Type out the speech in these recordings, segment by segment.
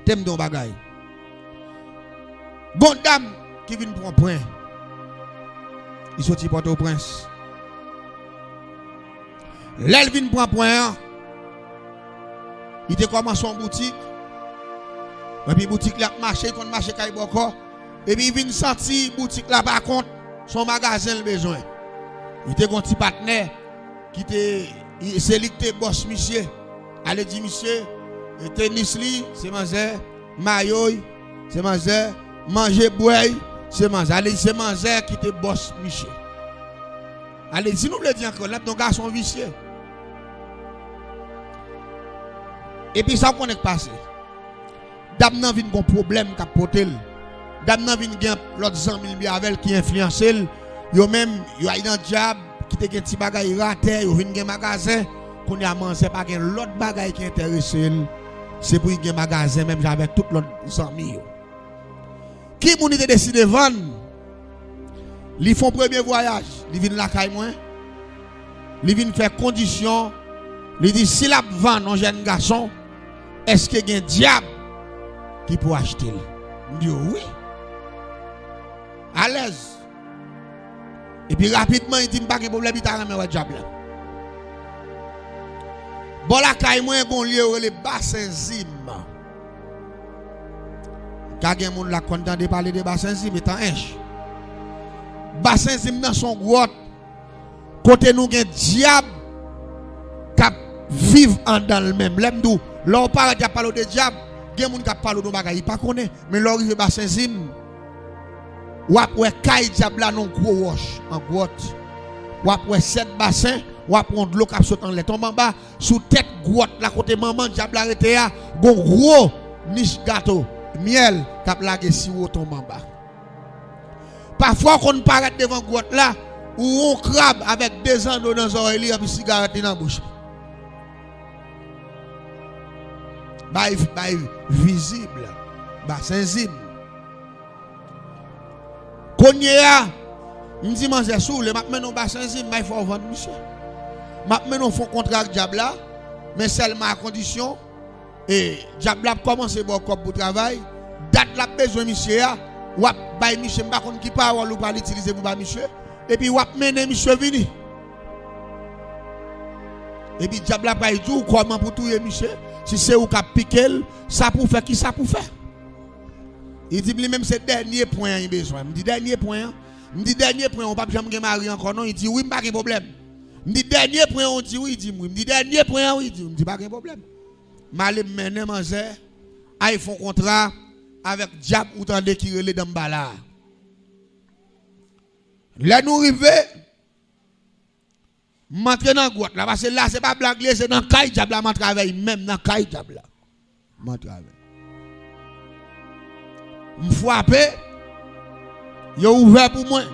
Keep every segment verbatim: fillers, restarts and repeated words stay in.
Kite m di w yon bagay. Gon dam ki vin pran pwen. Li soti Pòtoprens. Lè l vin pran pwen an, li te kòmanse yon boutik. Epi boutik la ap mache, li konn mache kay bòkò. Epi li vin santi boutik la pa kont, se yon magazen l bezwen. Li te gon ti patnè ki te, se li ki te bòs misye. Ale di misye, e, tenis li, se manzè, mayo y, se manzè, manje bwè y, se manzè. Ale di se manzè ki te bòs misye. Ale di, si nou vle di ankò, l ap di yon gason visye. Epi sa w konnen k pase. Dam nan vin gon pwoblèm k ap pote l. Dam nan vin gen lòt zanmi l byen avè l ki enfliyanse l. Yo menm, yo al nan djab, ki te gen ti bagay atè, yo vin gen magazen. Kounye a, manzè pa gen lòt bagay ki enterese l. Se pou l gen magazen menm jan avèk tout lòt zanmi yo. Ki moun li te deside vann? Li fè yon premye vwayaj, li vin lakay mwen. Li vin fè kondisyon, li di si l ap vann yon jèn gason, èske gen dyab ki pou achte l? M di wi. Alèz. Epi rapidman, li di m pa gen pwoblèm, li ta renmen wè dyab la. Bò lakay mwen, gen yon lye yo rele Basen Zim. Ka gen moun la k konn tande pale de Basen Zim, etan ench. Basen Zim nan se yon gwòt kote nou gen dyab k ap viv anndan l menm. Lè m di w, lè w parèt y ap pale w de dyab, gen moun k ap pale w de yon bagay li pa konnen. Men lè w rive Basen Zim, w ap wè kay dyab la nan yon gwo wòch, an gwòt. W ap wè sèt basen, w ap wè yon dlo k ap sot anlè tonbe anba, sou tèt gwòt la kote manman dyab la rete a, gon gwo nich gato, myèl k ap lage siwo tonbe anba. Pafwa w konn parèt devan gwòt la, ou wè yon krab avèk de zanno nan zòrèy li, epi sigarèt li nan bouch li. Bay, bay vizib, Basen Zim. Kounye a, m di manzè, si w vle, m ap mennen w Basen Zim, bay fò w vann misye. M ap mennen w fè yon kontra ak dyab la, men sèlman a kondisyon, e, dyab la ap kòmanse ba w kòb pou travay, dat l ap bezwen misye a, w ap bay misye, m pa konn ki pawòl ou pral itilize pou ba misye, epi w ap mennen misye vini. Epi dyab la pral di w kòman pou touye misye, si se ou k ap pike l, sa pou w fè, kisa pou w fè. Li di m li menm se dènye pwen an li bezwen. M di dènye pwen an? M di dènye pwen an, ou p ap janm gen mari ankò non? Li di wi, m pa gen pwoblèm. M di dènye pwen an, ou di wi? Li di m wi. M di dènye pwen an, wi? Li di wi. M di pa gen pwoblèm. M ale m mennen manzè al fè yon kontra avèk dyab ou tande ki rele Danmbala a. Lè nou rive, m antre nan gwòt la, paske la se pa blag li ye, se nan kay dyab la m antre avè l menm, nan kay dyab la. M antre avè l. M frape, yo ouvè pou mwen.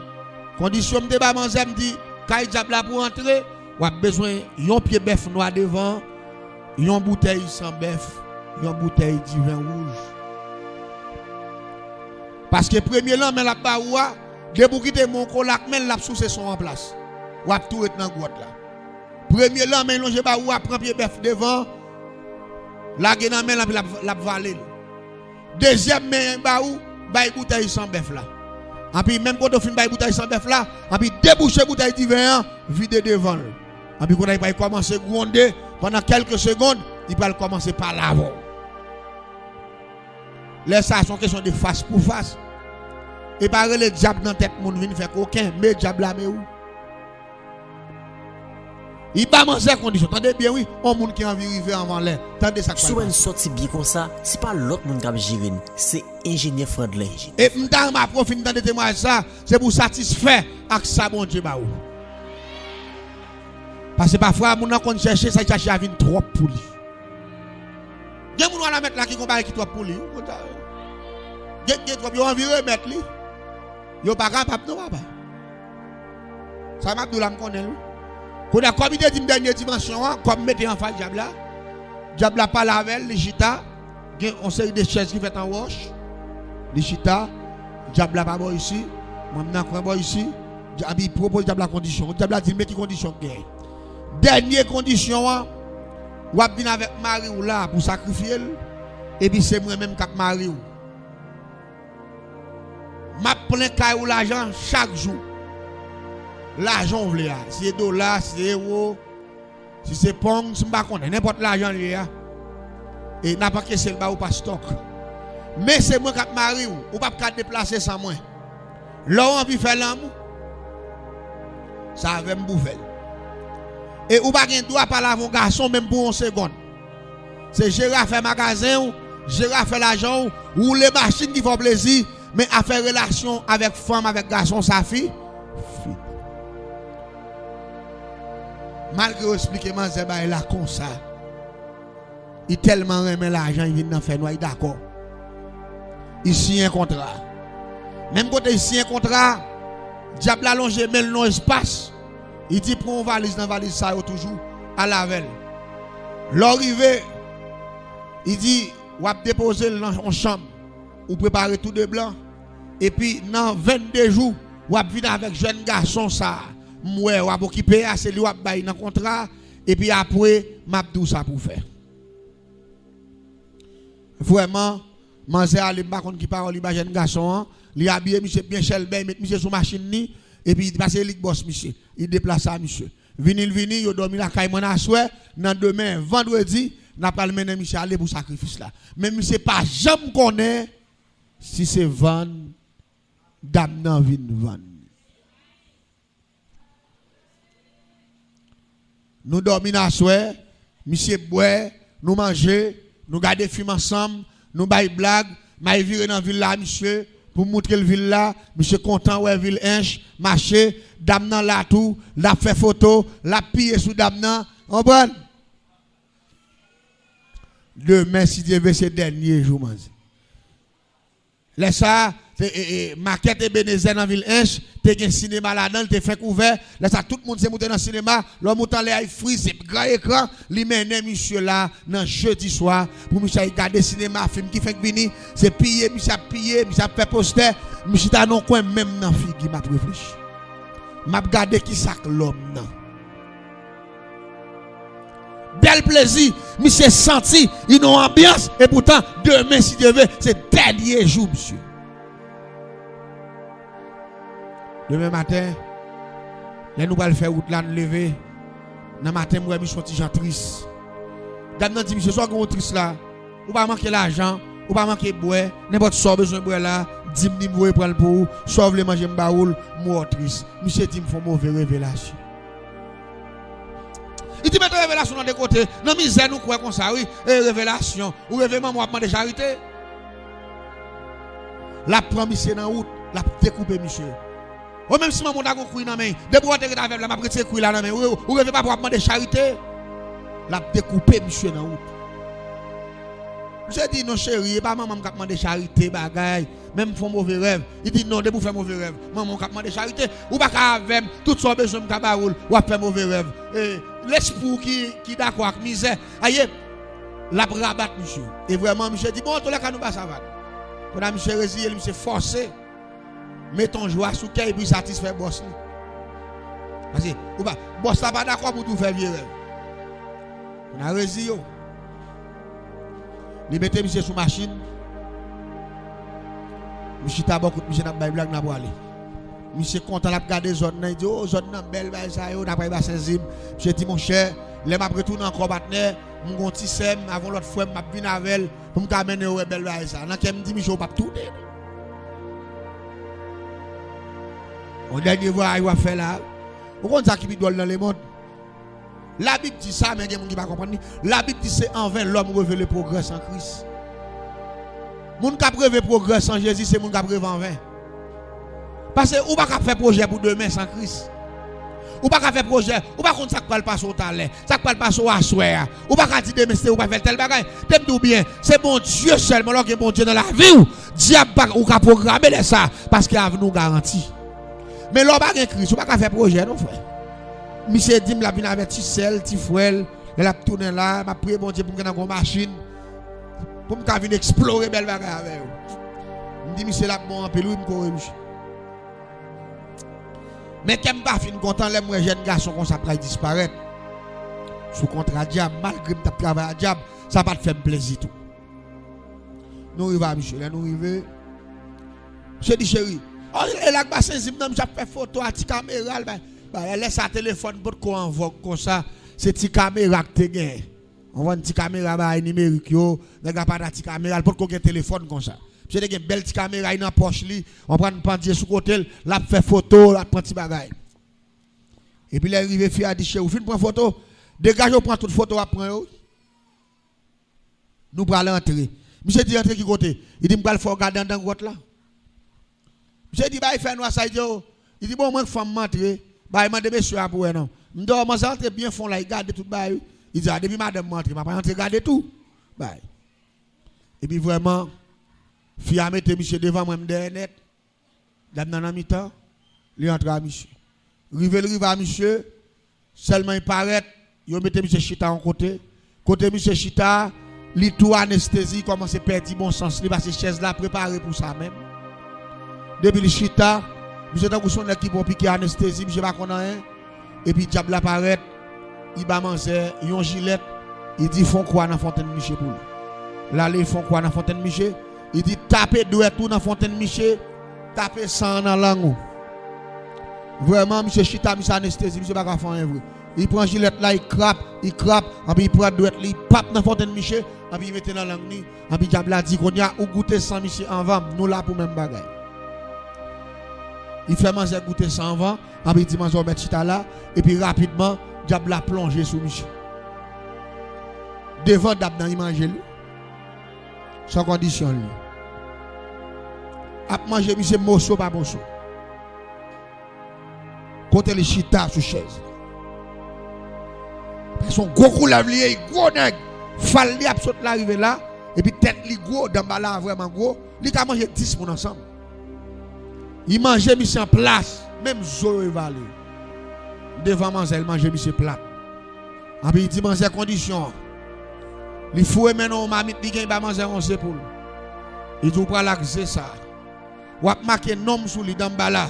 Kondisyon m te ba manzè, m di, kay dyab la pou w antre, w ap bezwen yon pye bèf nwa devan, yon boutèy san bèf, yon boutèy diven wouj. Paske premye lanmen l ap ba ou a, depi w kite men w kole ak men l, l ap souse san w an plas. W ap tou ret nan gwòt la. Premye lanmen l lonje ba ou a, pran pye bèf devan, lage nan men l, anpi l ap, l ap vale l. Dezyèm men l ba ou, bay boutèy san bèf la. Anpi menm kote w fin bay boutèy san bèf la, anpi debouche boutèy diven an, vide devan l. Anpi kounye a, li pral kòmanse gwonde, pandan kèlke segonn, li pral kòmanse pale avè w. Lè sa a, se yon kesyon de fas pou fas. E pa rele dyab nan tèt moun vin fè koken, men dyab la men ou. Li ba manzè kondisyon. Tande byen wi, yon moun ki anvi rive anvan lè. Tande sa k pral pase. Si w wè n sòti byen konsa, se pa lòt moun k ap jere n, se enjenyè Frandlin. E m ta renmen apre w fin tande temwayaj sa, se pou w satisfè ak sa Bondye ba ou. Paske pafwa, moun nan konn chèche, sa l chache a vin twòp pou li. Gen moun w al a mèt la ki gon bagay ki twòp pou li. Gen, gen twòp, yo anvi remèt li. Yo pa kapab non, papa. Sa m ap di w la, m konnen l wi. Kounye a, kòm li te di m dènye dimansyon an, kòm m mete anfas dyab la, dyab la pale avè l, li chita, gen yon seri de chèz ki fèt an wòch, li chita, dyab la pa bò isi, mwen m nan kwen bò isi, dyab, li pwopoze dyab la kondisyon. Dyab la di l, men ki kondisyon k genyen. Dènye kondisyon an, w ap vin avèk mari w la pou w sakrifye l, Epi se mwen menm k ap mari w. M ap plen kay ou lajan chak jou. Lajan w vle a. Si se dola, si se ewo, si se pong, si m pa konnen. Nenpòt lajan l ye a. E n ap ankese l ba ou pa stòk. Men se mwen k ap mari w. Ou p ap ka deplase san mwen. Lè w anvi fè lanmou, se avè m pou w fè l. E ou pa gen dwa pale avè yon gason menm pou yon segonn. Se jere afè magazen w, jere afè lajan w, woule machin ki fè w plezi, men afè relasyon avèk fanm, avèk gason, sa fi, fi. Malgre yo eksplike manzè bagay la konsa, li tèlman renmen lajan, li vin nan fènwa, li dakò. Li siyen kontra. Menm kote li siyen kontra, dyab la lonje men l nan espas, li di, pran yon valiz nan valiz sa yo toujou, al avè l. Lè w rive, li di, w ap depoze l nan yon chanm, ou prepare tou de blan, epi nan vennde jou, w ap vin avèk jèn gason sa a, m wè w ap okipe a, se li w ap bay nan kontra, epi apre, m ap di w sa pou w fè. Vrèman, manzè ale, m pa konn ki pawòl li ba jèn gason an. Li abiye misye byen chèlbè, li met misye sou machin li, epi paske li k bòs misye. Li deplase a misye. Vini l vini, yo dòmi lakay mwen aswè, nan demen, vandredi, n a pral mennen misye ale pou sakrifis la. Men misye pa janm konnen si se vann dam nan vin vann. Nou dòmi nan aswè, misye bwè, nou manje, nou gade fim ansanm, nou bay blag, m al vire nan vil la a misye, pou m moutre l vil la, misye kontan wè vil Ench, mache, dam nan la tou, l ap fè foto, l ap piye sou dam nan, konprann? Demen, si Dye vle, se dènye jou manzè. Lè sa a, te, e, e, makèt Ebenezè nan vil Ench, te gen sinema ladan l, te fenk ouvè. Lè sa a, tout moun se moute nan sinema. Lè w moute anlè a, li frize, gran ekran, li mennen misye la nan jedi swa, pou misye al gade sinema, fim ki fenk vini. Se piye misye ap piye, misye ap fè postè. M chita nan yon kwen, menm nan figi m ap reflechi. M ap gade ki sa k lòm nan. Bèl plezi, misye santi li nan yon anbyans, epoutan, demen, si Dye vle, se dènye jou misye. Demen maten, lè nou pral fè wout la, nou leve, nan maten, m wè misye yon ti jan tris. Dam nan di misye, sa w gen w tris la? Ou pa manke lajan, ou pa manke bwè, nenpòt sa w bezwen bwè la, di m ni m voye pran l pou ou, sa w vle manje m ba ou l, m wè w tris. Misye di m fè yon move revelasyon. Li di mete revelasyon nan de kote, nan mizè nou kwè konsa wi, e revelasyon, ou reve manman w ap mande charite. L ap pran misye nan wout, l ap dekoupe misye. Ou menm si manman w ta gon kwi nan men, depi w antre ret avè m la, m ap retire kwi la nan men ou. Ou reve papa w ap mande charite. L ap dekoupe misye nan wout. Misye di, non cheri, e pa manman m k ap mande charite, bagay. Men m fè yon move rèv. Li di, non, depi w fè move rèv, manman w k ap mande charite. Ou pa ka avè m, tout sa w bezwen m ka ba ou l, w ap fè move rèv. E, lespri w ki, ki dakò ak mizè. Aye, l ap rabat misye. E vrèman, misye di, bon, antoulèka nou pa sa vag. Kounye a misye reziye l, misye fòse. Met yon jwa sou kè epi satisfè bòs li. Paske, ou pa, bòs la pa dakò pou tou fè vye rèv. Kounye a reziye w. Li mete misye sou machin. M chita bò kote misye, n ap bay blag, n ap prale. Misye kontan, l ap gade zòn nan, li di, o, zòn nan bèl, bagay sa yo, n ap bay Basen Zim. Misye di, monchè, lè m ap retounen ankò, patnè, m gon ti sè m, avè yon lòt frè m, m ap vin avè l, pou m ka mennen yo wè bèl bagay sa. Nan kè m, m di, misye, ou p ap tounen. Yon dènye vwayaj w ap fè la. Ou konn sa ki pi dwòl nan lemonn? Labib di sa, men gen moun ki pa konprann li. Labib di se anven lòm reve le pwogrè san Kris. Moun k ap reve pwogrè san Jezi, se moun k ap reve anven. Paske ou pa ka fè pwojè pou demen san Kris. Ou pa ka fè pwojè, ou pa konn sa k pral pase w talè, sa k pral pase w aswè a. Ou pa ka di demen se ou pa fè tèl bagay. Te m di w byen, se Bondye sèlman, lè w gen Bondye nan lavi w, dyab pa, ou ka pwograme lè sa, paske avni w garanti. Men lè w pa gen Kris, ou pa ka fè pwojè non, frè. Misye di m l ap vin avèti sè l, ti frè l, lè l ap tounen la, m ap priye Bondye pou m gentan gon machin, pou m ka vin eksplore bèl bagay avè yo. M di misye l ap bon anpil wi, m kore misye. Men kè m pa fin kontan lè m wè jèn gason konsa pral disparèt sou kontra dyab, malgre m t ap travay a dyab, sa pa t fè m plezi tou. Nou rive a misye. Lè nou rive, misye di, cheri, oh, e la k ba sezi m nan, misye ap fè foto a ti kamera l, bay, bay, lè sa telefòn potko an vòg konsa, se ti kamera k te gen. Ou konprann, ti kamera bagay nimerik yo, nèg la pa t a ti kamera, l potko gen telefòn konsa. Misye te gen bèl ti kamera, li nan pòch li, ou konprann, pandye sou kote l, l ap fè foto, l ap pran ti bagay. Epi lè l rive, fi a di, cheri, ou fin pran foto? Degaje w pran tout foto w ap pran yo. Nou pral antre. Misye di, antre ki kote? Li di, m pral fè w gade anndan gwòt la. Misye di, bay fè nwa sa, li di, oh. Li di, bon, mwen k fanm m antre. Bay mande mesye a pou wè non. M di, oh, manzè antre byen fon la, li gade tout bagay, wi. Li di, a, depi madanm mwen antre, m ap antre gade tou. Bay. Epi vrèman, fi a mete misye devan mwen, m dèyè nèt. Dam nan nan mitan, li antre a misye. Rive l rive a misye, sèlman li parèt, yo mete misye chita yon kote. Kote misye chita a, li tou anestezi, li kòmanse pèdi bon sans li, paske chèz la prepare pou sa menm. Depi li chita, misye tankou se yon nèg ki pran piki anestezi, misye pa konn anyen. Epi dyab la parèt, li ba manzè yon jilèt, li di, fè yon kwa nan fontenn miche pou li. L ale fè yon kwa nan fontenn miche, li di, tape dwèt ou nan fontenn miche, tape san an nan lang ou. Vrèman, misye chita, misye anestezi, misye pa ka fè anyen vre. Li pran jilèt la, li krap, li krap, anpi li pran dwèt li, li pap nan fontenn miche, anpi li mete nan lang li, anpi dyab la di, kounye a, ou goute san misye anvan m, nou la pou menm bagay. Li fè manzè goute san anvan, anpi li di manzè ou mèt chita la, epi rapidman, dyab la plonje sou misye. Devan dam nan, li manje l wi. San kondisyon l ye. Ap manje misye moso pa moso. Kote li chita sou chèz. Paske yon gwo koulèv li ye, li gwo nèg. Fal li ap sot la rive la, epi tèt li gwo, danbala a vrèman gwo. Li ka manje dis moun ansanm. Li manje misye an plas, menm zo yo li vale. Devan manzè, li manje misye plat. Anpi li di manzè kondisyon an. Li foure men nan yon mamit li gen, li ba manzè yon ze pou l. Li di ou pral ak ze sa a. W ap make non m sou li, danbala.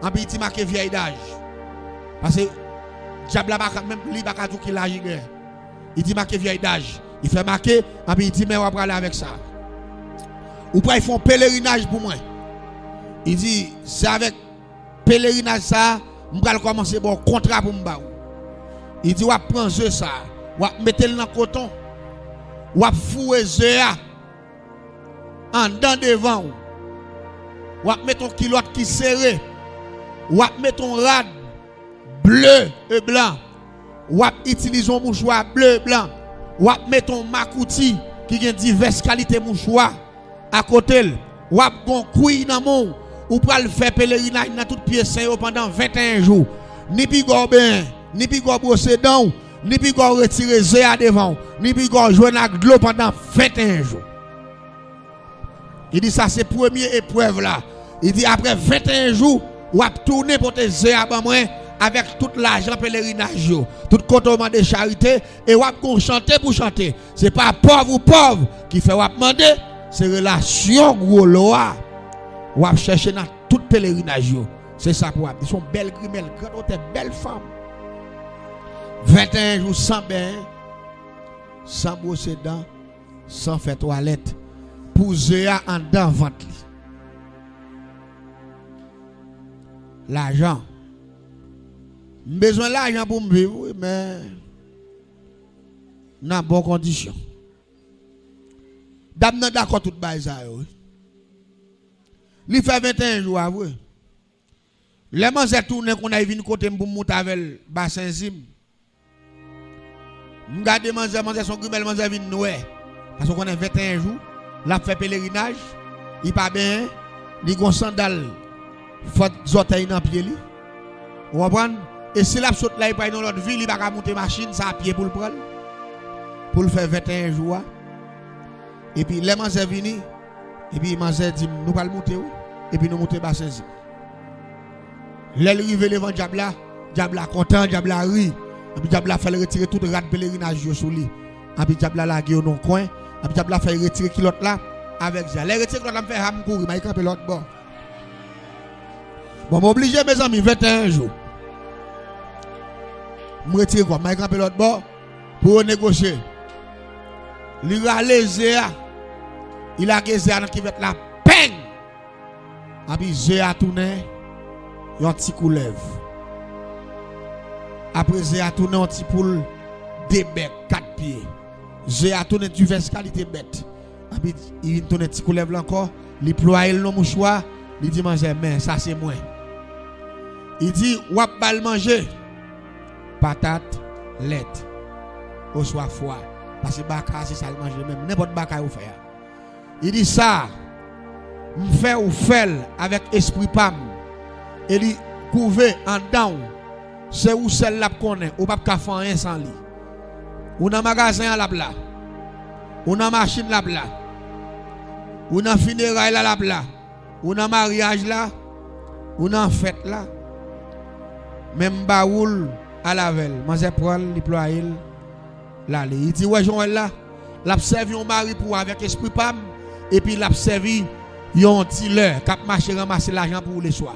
Anpi li di make vyèy daj. Paske dyab la pa ka, menm li pa ka di w ki laj li gen. Li di make vyèy daj. Li fè make, anpi li di men w ap prale avèk sa. Ou pral fè yon pelerinaj pou mwen. Li di se avèk pelerinaj sa a, m pral kòmanse ba w kontra pou m ba w. Li di w ap pran ze sa a, w ap mete l nan koton, w ap foure ze a anndan devan w. W ap met yon kilòt ki sere. W ap met yon rad ble e blan. W ap itilize yon mouchwa ble e blan. W ap met yon makouti ki gen divès kalite mouchwa akote l. W ap gen yon kwiy nan men w. Ou pral fè pelerinaj nan tout pye sen yo pandan venteyen jou. Ni piga w benyen, ni piga w bwose dan w, ni piga w retire ze a devan w, ni piga w jwenn ak dlo pandan venteyen jou. Li di sa se premye eprèv la. Li di apre venteyen jou, w ap tounen pote ze a ban mwen avèk tout lajan pelerinaj yo. Tout kote w mande charite, e w ap gen yon chante pou chante. Se pa pòv ou pòv ki fè w ap mande, se relasyon gwo lo a w ap chèche nan tout pelerinaj yo. Se sa pou w ap di. Se yon bèl grimèl, grandotè, bèl fanm. Venteyen jou san benyen, san bwose dan, san fè twalèt, pou ze a anndan vant li. Lajan. M bezwen lajan pou m viv, wi, men nan bon kondisyon. Dam nan dakò tout bagay sa yo, wi. Li fè venteyen jou a vre. Lè manzè tounen kounye a, li vin kote m pou m moute avè l basen Zim. M gade manzè, manzè se yon grimèl, manzè vin nwè. Paske w konnen venteyen jou, l ap fè pelerinaj, li pa benyen, li gen yon sandal fòt zòtèy nan pye li. Ou konprann? E si l ap sot la, li pral nan lòt vil, li pa ka moute machin, se a pye pou l pran l. Pou l fè venteyen jou a. Epi lè manzè vini, epi manzè di m, nou pral moute wi. Epi nou moute basen Zim. Lè l rive devan dyab la, dyab la kontan, dyab la ri. Epi dyab la fè l retire tout rad pelerinaj yo sou li. Epi dyab la lage yo nan yon kwen. Epi dyab la fè l retire kilòt la avèk ze a. Lè l retire kilòt la, m fè ha m kouri, m al kanpe lòt bò. Bon, m oblije, mezanmi, venteyen jou. M retire kò m, m al kanpe lòt bò pou yo negosye. Li rale ze a. Li lage ze a nan kivèt la, peng! Epi ze a tounen yon ti koulèv. Apre ze a tounen yon ti poul de bèk, kat pye. Ze a tounen divès kalite bèt. Epi li vin tounen ti koulèv la ankò, li plwaye l nan mouchwa, li di manzè, men sa se mwen. Li di, w ap ba l manje patat, lèt, oswa fwa. Paske baka a se sa l manje menm, nenpòt baka yo fè a. Li di sa, m fè ou fè l avèk espri pa m, e li kouve anndan w. Se ou sèl l ap konnen, ou p ap ka fè anyen san li. Ou nan magazen an, l ap la. Ou nan machin, l ap la. Ou nan fineray la, l ap la. Ou nan maryaj la, ou nan fèt la. Men m ba ou l, al avè l. Manzè pran l, li plwaye l, l ale. Li di, w wè jan w wè l la? L ap sèvi yon mari pou w avèk espri pa m, epi l ap sèvi yon dilè k ap mache ranmase lajan pou ou leswa.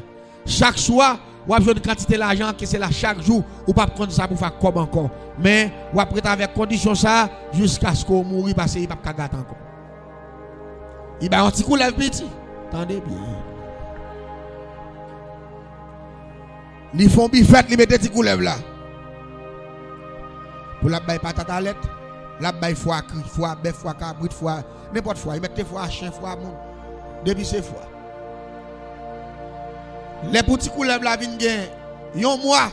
Chak swa, w ap jwenn kantite lajan ke se la chak jou, ou p ap konn sa pou fè ak kòb ankò. Men, w ap ret avèk kondisyon sa a jiskaske w mouri, paske li p ap ka gate ankò. Li bay yon ti koulèv piti. Tande byen. Li fè yon bifèt, li mete ti koulèv la. Pou l ap bay patat a lèt, l ap bay fwa kri, fwa bèf, fwa kabrit, fwa, nenpòt fwa. Li mete fwa chen, fwa moun. Depi se fwa. Lè pou ti koulèv la vin gen yon mwa,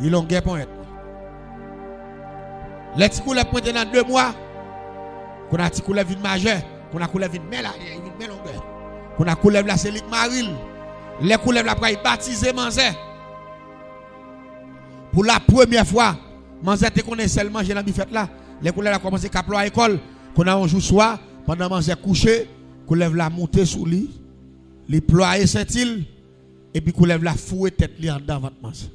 li longè ponyèt. Lè ti koulèv pwente nan de mwa, kounye a ti koulèv vin majè, kounye a koulèv vin men lajè, li vin men longè. Kounye a koulèv la se li k mari l. Lè koulèv la pral batize manzè. Pou la premyè fwa, manzè te konnen sèl manje nan bifèt la. Lè koulèv la kòmanse ka plwaye kò l, kounye a yon jou swa, pandan manzè kouche, koulèv la moute sou li, li plwaye senti l, epi koulèv la foure tèt li anndan vant manzè.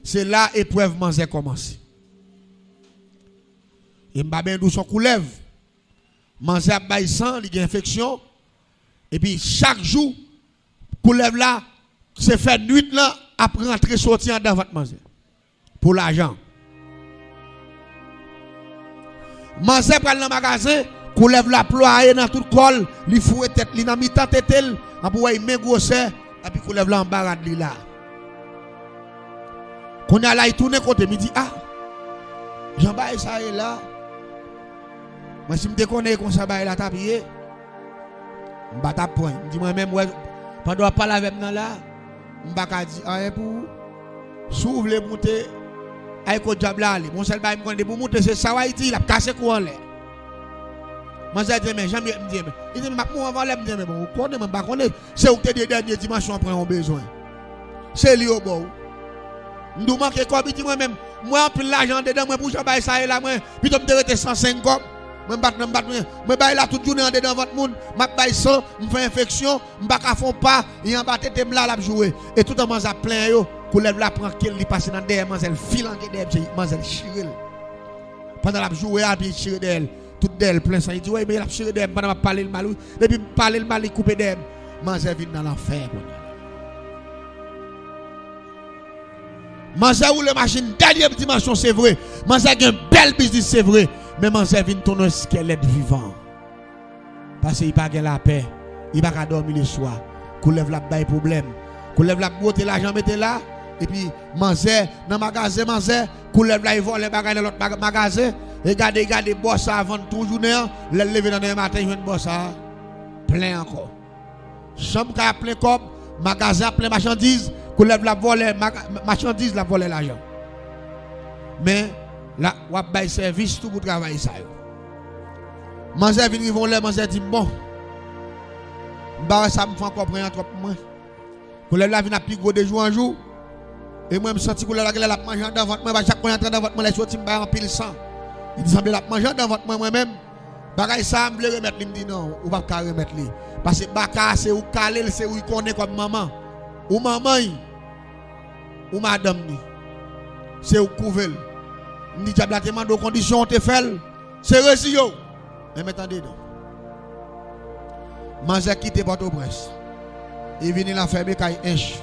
Se la eprèv manzè kòmanse. E m pa byen di w se yon koulèv. Manzè ap bay san, li gen enfeksyon. Epi chak jou, koulèv la, se fè nwit lan ap rantre soti anndan vant manzè. Pou lajan. Manzè pral nan magazen, koulèv la plwaye nan tout kò l, li foure tèt li nan mitan tete l, anpi w wè l men gwosè, epi koulèv la anba rad li la. Kounye a la, li tounen kote m, li di, a, jan bagay sa ye la, mwen si m te konnen e konsa bagay la t ap ye, m pa t ap pran. M di mwen menm, wè, pandan w ap pale avè m nan la, m pa ka di anyen pou ou. Si w vle moute, ay kot dyab la ale. Bon, sèl bagay m konnen, depi w moute, se sa w ay di, l ap kase kou anlè. Manzè di, men, jan m ye, m di, men. Li di, m ap mouri anvan lè, m di, men, bon, ou konnen, mwen, m pa konnen. Se ou ki te di dènye dimansyon an pran yon bezwen. Se li yo ba w. M di w manke kòb, li di mwen menm, m wè anpil lajan andedan mwen pou jan bagay sa ye la, mwen, pito m te rete san senk kòb. Mwen m pa t nan, m pa t, mwen, mwen bay la tout jounen andedan vant moun, m ap bay san, m fè enfeksyon, m pa ka fè yon pa, li anba tete m la, l ap joure. E toutan manzè ap plenyen yo, koulèv la pran ke l, li pase nan dèyè manzè, l filange dèyè, manzè l chire l. Pandan l ap joure a, epi l chire dèyè l. Tout dèyè l plen san. Li di, wi, men l ap chire dèyè m pandan m ap pale l mal, wi. Depi m pale l mal, li koupe dèyè m. Manzè vin nan lanfè kounye a. Manzè woule machin dènye dimansyon, se vre. Manzè gen bèl biznis, se vre. Men manzè vin tounen yon skèlèt vivan. Paske li pa gen lapè. Li pa ka dòmi leswa. Koulèv la ap bay pwoblèm. Koulèv la ap bwote lajan mete la. Epi manzè, nan magazen manzè, koulèv la, li vòlè bagay nan lòt maga-, magazen. E gade, li gade bò sa a vann tou jounen an. Lè l leve nan demen maten, li jwenn bò sa a plen ankò. Chanm kay ap plen kòb, magazen ap plen machandiz, koulèv la ap vòlè maga-, machandiz, l ap vòlè lajan. Men, la, w ap bay sèvis tou pou travay sa yo. Manzè vin rive yon lè, manzè di m, bon, m pa wè sa m fè ankò, pran yon twòp pou mwen. Koulèv la vin ap pi gwo de jou an jou. E mwen, m santi koulèv la, genlè l ap manje anndan vant mwen, paske chak mwen antre anndan vant mwen, lè l soti, m bay anpil san. Li di, sanble l ap manje anndan vant mwen, mwen menm. Bagay sa a, m vle remèt li, m di, non, ou p ap ka remèt li. Paske baka a, se ou k kale l, se ou l konnen kòm manman. Ou manman l, ou madanm li. Se ou k kouve l. M di, dyab la te mande w kondisyon ou te fè l. Se reziye w. Men met andedan. Manzè kite Pòtoprens. Li vini l anfème kay Ench,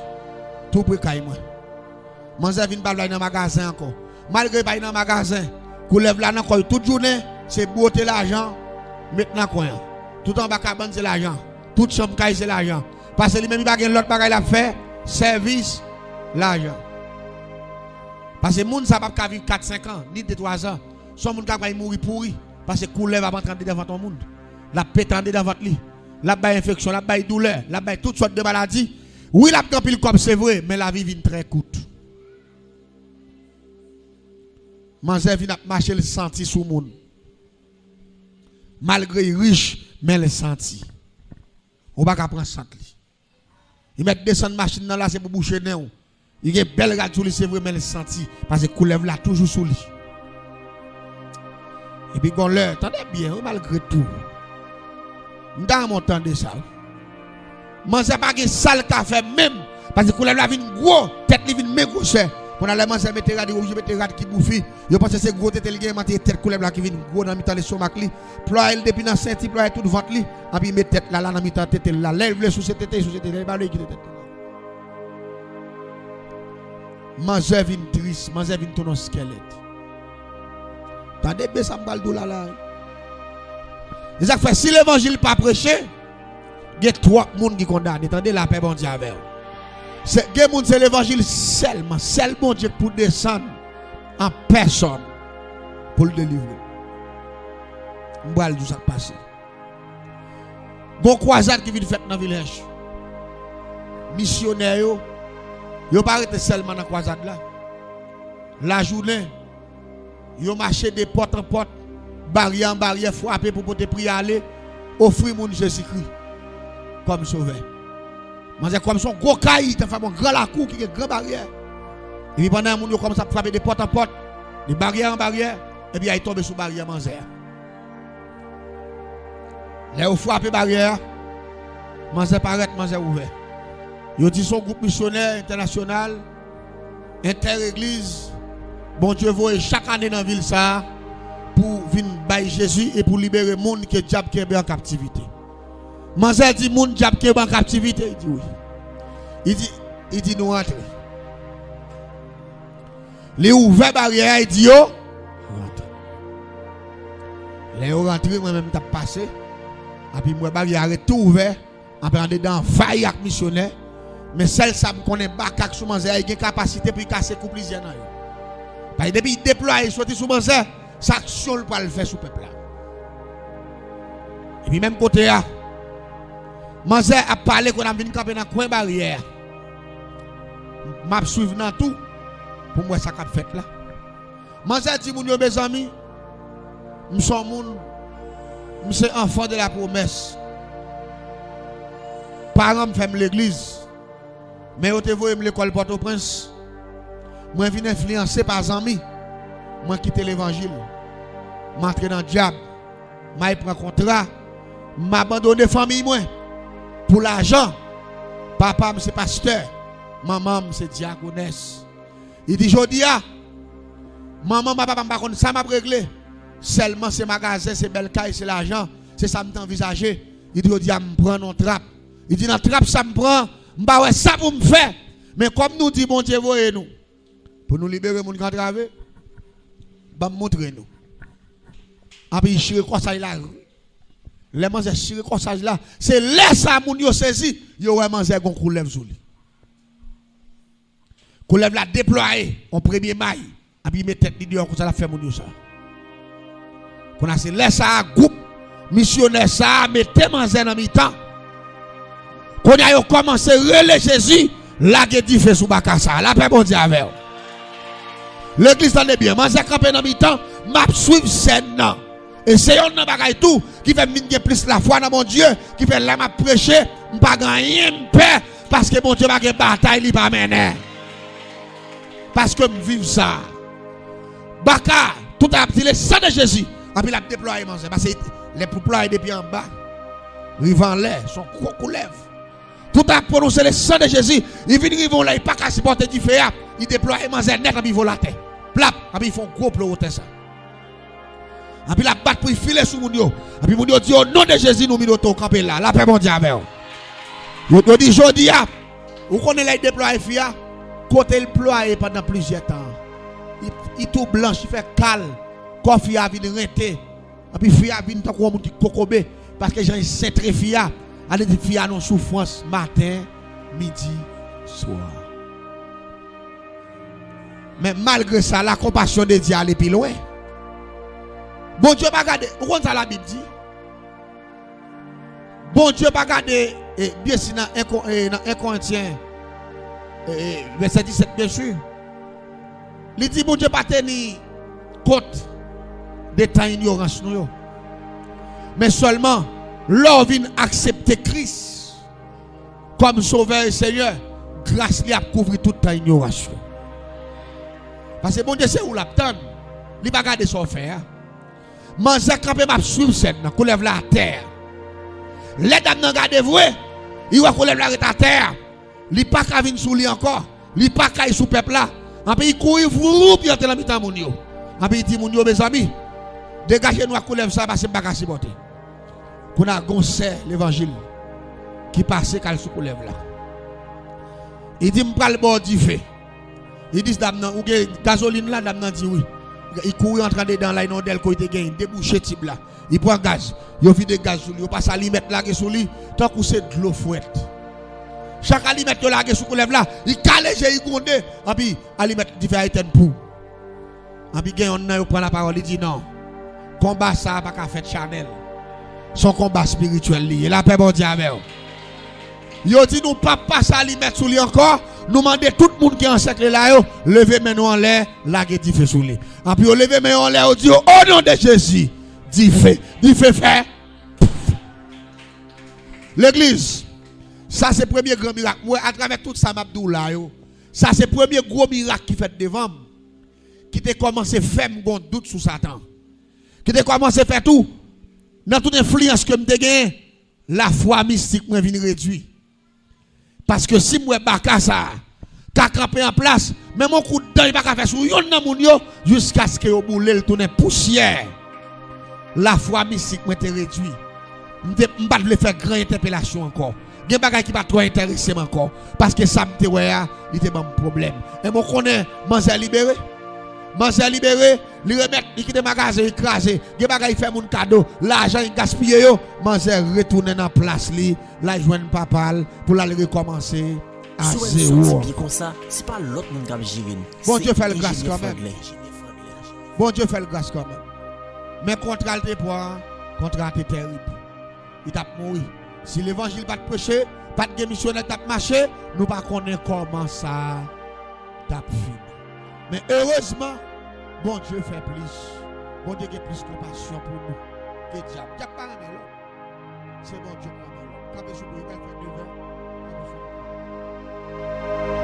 tou pre kay mwen. Manzè vin pa vle al nan magazen ankò. Malgre li pa al nan magazen, Koulèv la nan kò l tout jounen, se bwote lajan, met nan kwen an. Tout anba kabann se lajan. Tout chanm kay se lajan. Paske li menm li pa gen lòt bagay l ap fè, sèvis, lajan. Paske moun sa p ap ka viv kat, senk an, ni de, twa zan. Se yon moun k ap kay mouri pouri. Paske koulèv ap antre andedan vant yon moun. L ap pete andedan vant li. L ap bay enfeksyon, l ap bay doulè, l ap bay tout sòt de maladi. Wi, l ap gen anpil kòb, se vre, men lavi vin trè kout. Manzè vin ap mache, l santi sou moun. Malgre l rich, men l santi. Ou pa ka pran sant li. Li mèt desann machin nan la, se pou bouche nen w. Li gen bèl rad sou li, se vre, men l santi. Paske koulèv la toujou sou li. Epi gon lè, tande byen, wi, malgre tou. M ta renmen w tande sa, wi. Manzè pa gen sa l ka fè menm. Paske koulèv la vin gwo, tèt li vin men gwosè. Kounye a lè manzè mete rad, li oblije mete rad ki boufi. Yo panse se gwo tete li genyen, manti, e tèt koulèv la ki vin gwo nan mitan lestomak li. Plwaye l depi nan senti, plwaye tout vant li. Anpi met tèt la, la nan mitan tete l la. Lè l vle souse tete, li souse tete l, li pa vle kite tete l la. Manzè vin tris, manzè vin tounen yon skèlèt. Tande byen sa m pral di w la, la. E sa k fè, si levanjil pa preche, gen twòp moun ki kondane. Tande, lapè Bondye avè w. Se, gen moun, se levanjil sèlman, sèl Bondye k pou desann an pèsòn pou l delivre w. M pral di w sa k pase. Gon kwazad ki vin fèt nan vil Hèch. Misyonè yo, yo pa rete sèlman nan kwazad la. Lajounen, yo mache de pòt an pòt, baryè an baryè, frape pou pote pri ale, ofri moun Jezikri kòm sovè. Manzè kòm se yon gwo kay, te fè yon gran lakou ki gen gran baryè. Epi pandan moun yo kòmanse ap frape de pòt an pòt, de baryè an baryè, epi y al tonbe sou baryè manzè a. Lè yo frape baryè a, manzè parèt, manzè ouvè. Yo di se yon gwoup misyonè entènasyonal, entè-egliz, Bondye voye chak ane nan vil sa a pou vin bay Jezi e pou libere moun ke dyab kenbe an kaptivite. Manzè di moun dyab kenbe an kaptivite, li di wi. Li di, li di nou rantre. Li ouvè baryè a, li di yo rantre. Lè yo rantre, mwen menm m t ap pase, epi m wè baryè a ret tou ouvè, anpil andedan anvayi ak misyonè. Men sèl sa m konnen, baka k sou manzè a, li gen kapasite pou li kase kou plizyè nan yo. Paske depi li deplwaye soti sou manzè, se aksyon l pral fè sou pèp la. Epi menm kote a, manzè ap pale, kounye a m vin kanpe nan kwen baryè a. M ap swiv nan tou pou m wè sa k ap fèt la. Manzè di moun yo, mezanmi, m se yon moun, m se enfant de la promesse. Paran m fè m legliz, men yo te voye m lekòl Pòtoprens. Mwen vin enfliyanse pa zanmi. Mwen kite levanjil. M antre nan dyab. M al pran kontra. M abandone fanmi mwen pou lajan. Papa m se pastè. Manman m se dyakonès. Li di, jodi a, manman m ak papa m pa konn sa m ap regle. Sèlman se magazen, se bèl kay, se lajan, se sa m te anvizaje. Li di, jodi a, m pran nan trap. Li di, nan trap sa m pran, m pa wè sa pou m fè. Men kòm nou di Bondye voye nou pou nou libere moun k antrave, ban m montre nou. Epi li chire kòsaj la. Lè manzè chire kòsaj la, se lè sa moun yo sezi, yo wè manzè gon koulèv sou li. Koulèv la deplwaye, yon premye may, epi met tèt li deyò konsa, l ap fè moun yo sa. Kounye a se lè sa a, gwoup misyonè sa a mete manzè nan mitan. Kounye a yo kòmanse rele Jezi, lage dife sou baka sa a. Lapè Bondye avè w. Legliz, tande byen, manzè kanpe nan mitan, m ap swiv sèn nan. E se yonn nan bagay tou ki fè m vin gen plis lafwa nan Bondye, ki fè lè m ap preche, m pa gen anyen m pè, paske Bondye pa gen batay li pa mennen. Paske m viv sa. Baka, tout ap di le sang de Jésus, epi l ap deplwaye manzè, paske lè pou plwaye depi anba, rive anlè, se yon gwo koulèv. Tout ap pwononse le sang de Jésus, li vin rive yon lè, li pa ka sipòte dife a, li deplwaye manzè nèt, epi volatè. Plap, epi fè yon gwo plo wotè sa. Epi l ap bat pou l file sou moun yo. Epi moun yo di, o non de Jezi, nou minote w, kanpe la. Lapè Bondye avè w. Yo, yo di, jodi a, ou konnen lè l deplwaye fi a, kote l plwaye pandan plizyè tan. Li, li tou blanch, li fè kal. Kò fi a vin rente. Anpi fi a vin tankou yon moun ki kokobe. Paske jan li sentre fi a, ale di fi a nan soufrans maten, midi, swa. Men malgre sa, la compassion de Dieu ale pi lwen. Bondye pa gade, ou konn sa Labib di? Bondye pa gade, e, byensi nan en Ko-, e, nan en Korentyen, e, e, vèsè disèt, byensi. Li di Bondye pa teni kont de tan inyorans nou yo. Men sèlman, lè w vin aksepte Kris kòm Sovè e Senyè, gras li ap kouvri tout tan inyorans yo. Paske Bondye se ou l ap tann, li pa gade sa w fè a. Manzè kanpe m ap swiv sèn nan, koulèv la atè. Lè dam nan gade vre, li wè koulèv la ret atè. Li pa ka vin sou li ankò. Li pa kay sou pèp la. Anpi li kouri vwoup, li antre nan mitan moun yo. Anpi li di moun yo, mezanmi, degaje nou ak koulèv sa, paske m pa ka sipòte. Kounye a gon sè levanjil ki pase k al sou koulèv la. Li di, m pral ba w dife. Li di dam nan, ou gen gazolin la? Dam nan di wi. Li kouri antre andedan la, nan yon dèlko li te genyen, debouche tib la. Li pran gaz. Yo vide gaz sou li. Yo pase alimèt lage sou li, tankou se dlo fwèt. Chak alimèt yo lage sou koulèv la, li kale je, li gwonde. Anpi alimèt dife a etèn pou. Anpi gen yonn nan yo pran lapawòl, li di non. Konba sa a pa ka fèt chanèl. Se yon konba espirityèl li ye. Lapè Bondye avè w. Yo di nou p ap pase alimèt sou li ankò. Nou mande tout moun ki ansèkle la yo, leve men nou anlè, lage dife sou li. Anpi yo leve men yo anlè, yo di yo, o non de Jezi, dife, dife fè. Legliz, sa se premye gran mirak. Mwen, atravè tout sa m ap di w la yo, sa se premye gwo mirak ki fèt devan m, ki te kòmanse fè m gon dout sou Satan. Ki te kòmanse fè tou, nan tout enfliyans ke m te genyen, lafwa mistik mwen vin redwi. Paske si m wè baka sa a ka kanpe an plas, menm yon kout dan li pa ka fè sou yonn nan moun yo, jiskaske yo boule l tounen pousyè. Lafwa mistik mwen te redwi. M te, m pa t vle fè gran entèpelasyon ankò. Gen bagay ki pa twò enterese m ankò. Paske sa m te wè a, li te ban m pwoblèm. E mwen konnen manzè libere. Manzè libere, li remèt, li kite magazen, li kraze. Gen bagay li fè moun kado, lajan li gaspiye yo. Manzè retounen nan plas li, l al jwenn papa l pou l al rekòmanse a zewo. Si w wè m sòti byen konsa, se pa lòt moun k ap jere n. Bondye fè l gras kanmenm. Bondye fè l gras kanmenm. Men kontra l te pran an, kontra a te tèrib. Li t ap mouri. Si levanjil pa t preche, pa t gen misyonè k t ap mache, nou pa konnen kòman sa t ap fini. Men erezman, Bondye fè plis. Bondye gen plis konpasyon pou nou ke dyab. Dyab pa renmen lòm. Se Bondye k renmen lòm. Kanpe sou pye, pral fè devè. Kanpe sou pye.